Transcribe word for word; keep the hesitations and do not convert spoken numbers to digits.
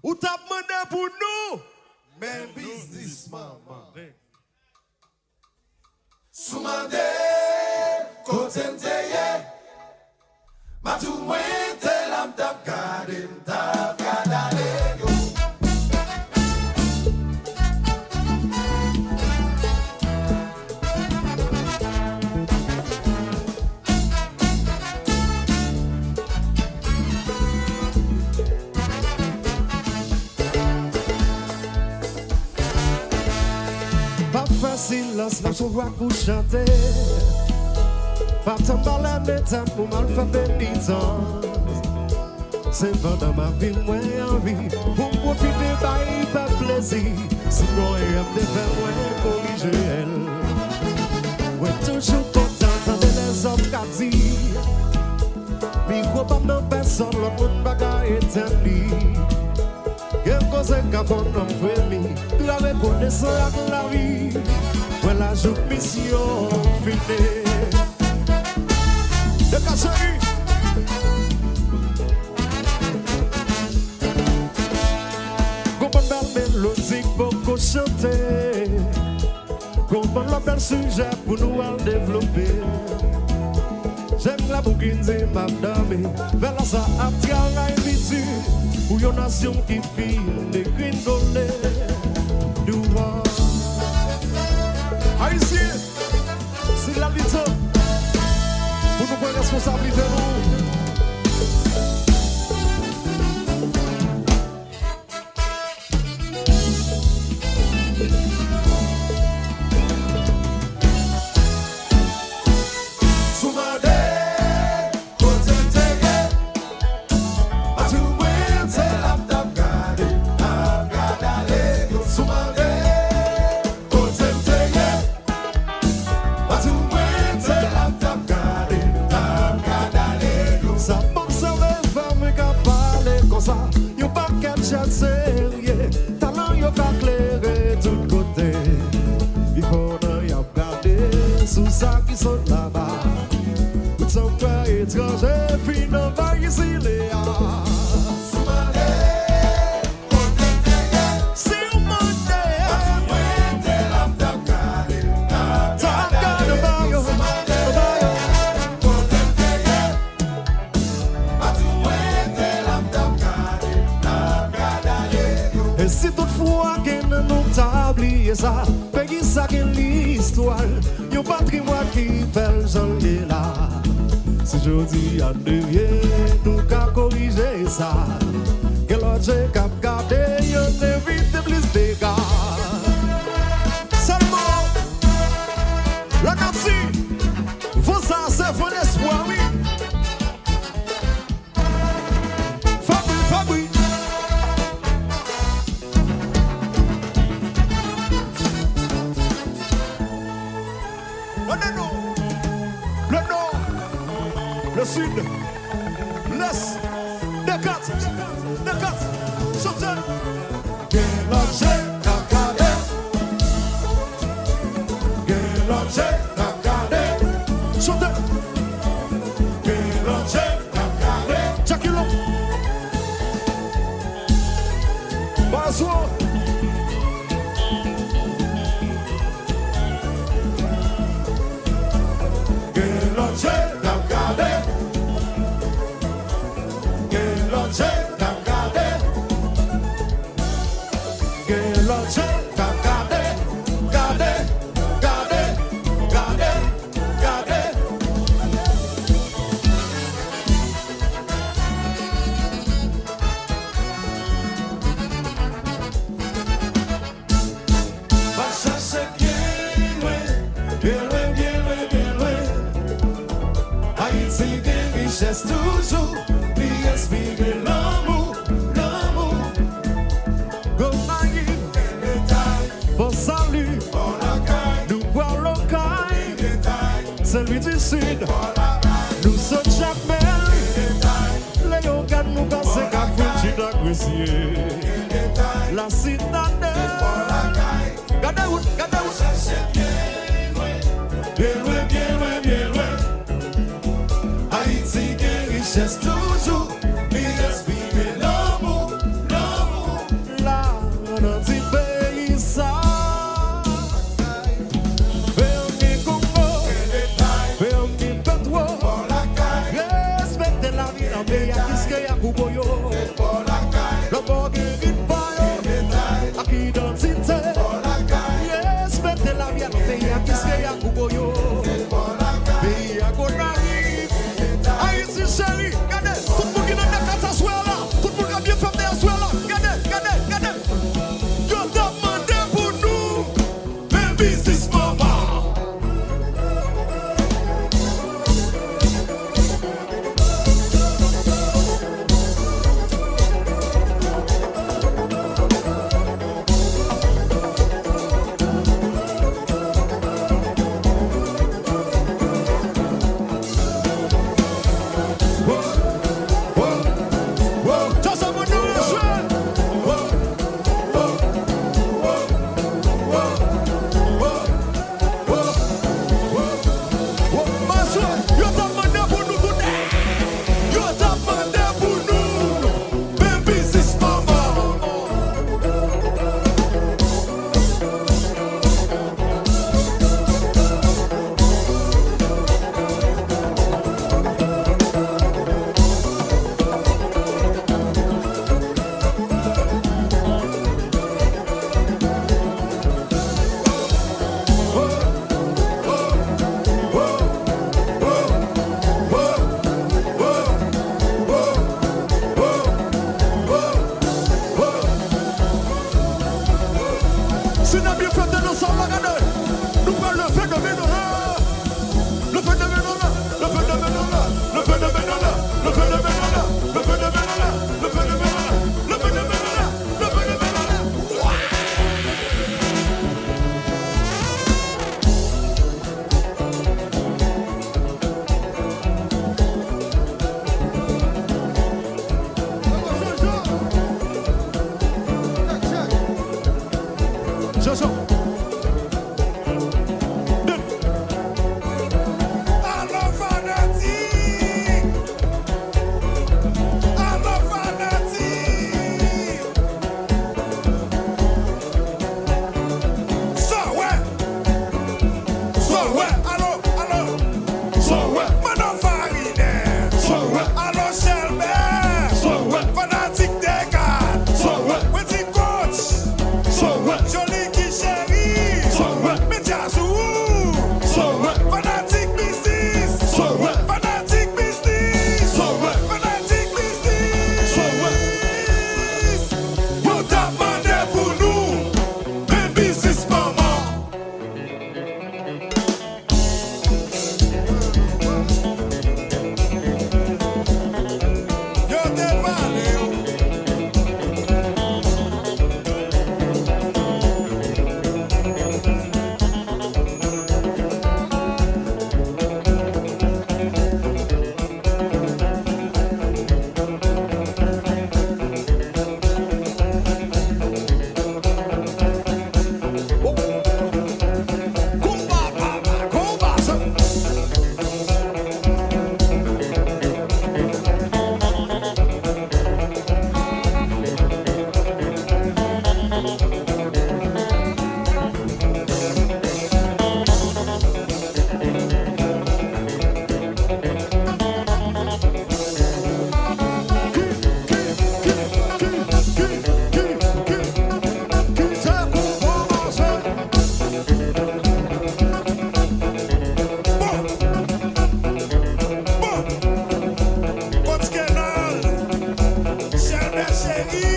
Ou t ap mande pou nou. Men biznis manman. Si w mande kote m te ye, m a di w mwen te la, m t ap gade, m t ap gade ale yo. Pa fè silans, l ap sou vwa kou chante. Pa tann balè metan pou m al fè penitans. Se pandan m ap viv mwen anvi pou m pwofite bay pèp plezi. Si mwen ap te fè mwen korije l. Mwen toujou kontan tande lèzòm k ap di, mikwo pa m nan pèsòn, lòt moun pa ka etenn li. Gen koze k ap fè nonm fremi, trè rekonesan ak lavi. Mwen la jouk misyon fini. Deka cheri. Gon bann bèl melodi k poko chante. Gon bann lòt bèl sijè pou nou al devlope. Jèn la pou ki di m ap dòmi. Vèla sa ap travay pi di pou yon nasyon ki fin degringole. Nou an. Ayisyen, se la li tan pou nou pran responsablite nou. Si w mande kote m te ye, m a di w mwen te la, m t ap gade, m t ap gade ale yo. Si w mande kote m te ye, m a di w mwen te la, m t ap gade, m t ap gade ale yo. Sa m obsève fè mwen ka pale konsa. Yon pakèt jèn serye, talan yo ka klere tout kote. Pifò nan y ap gade sou sa ki sot laba. Tout sa m kwè etranje fin anvayi zile a. Si w mande kote m te ye, si w mande, mwen te la, m t ap gade, m t ap gade anba yo, anba yo. Kote m te ye, m a di w mwen te la, m t ap gade, m t ap gade ale yo. E si toutfwa gen nan nou ta bliye sa, peyi sa gen listwa l, yon patrimwàn ki fè l jan l ye la. Si jodi a devye, nou ka korije sa. Gen lòt je k ap gade, yo te evite plis dega. Sèlman, la kapti, van sa a se van lespwa, wi. Fabri, Fabri. Le nord, le nord, le sud, l'est, de kat, de kat, chante. Gen lòt je k ap gade. Gen lòt je k ap gade. Chante. Gen lòt je k ap gade. Jackie Lo. Bazo. Gen lòt je k ap gade. Gen lòt je k ap gade. Gen lòt je k ap gade, gade, gade, gade, gade. Va chache bien loin, bien loin, bien loin, bien loin. Ayiti gen richès toujou, li enspire lanmou, lanmou. Gonayiv, Pòt Sali, nou pral Okay, Senlwi di Sid, nou sot Jakmèl, Leyogàn, nou pase Kafou, Jina, Gresye, Lasitadèl. Gade wout, gade wout. Byen lwen, byen lwen, byen lwen. Ayiti gen richès toujou, li enspire lanmou, lanmou. Alo fanatik! Alo fanatik! Sa w wè? Sa w wè? Alo, alo! Sa w wè? Manno Farinè! Sa w wè? Alo Chèlbè! Sa w wè? Fanatik Degat! Sa w wè? Mwen di Coach! Sa w wè? Joli ki cheri! Sa w wè? Men djaz ou! Sa w wè? Fanatik biznis! Sa w wè? Fanatik biznis! Sa w wè? Fanatik biznis! Sa w wè? Yo t ap mande pou nou, men biznis manman! Yo te pale w. Bon. Bon. Coach Kenal, Chèlbè cheri,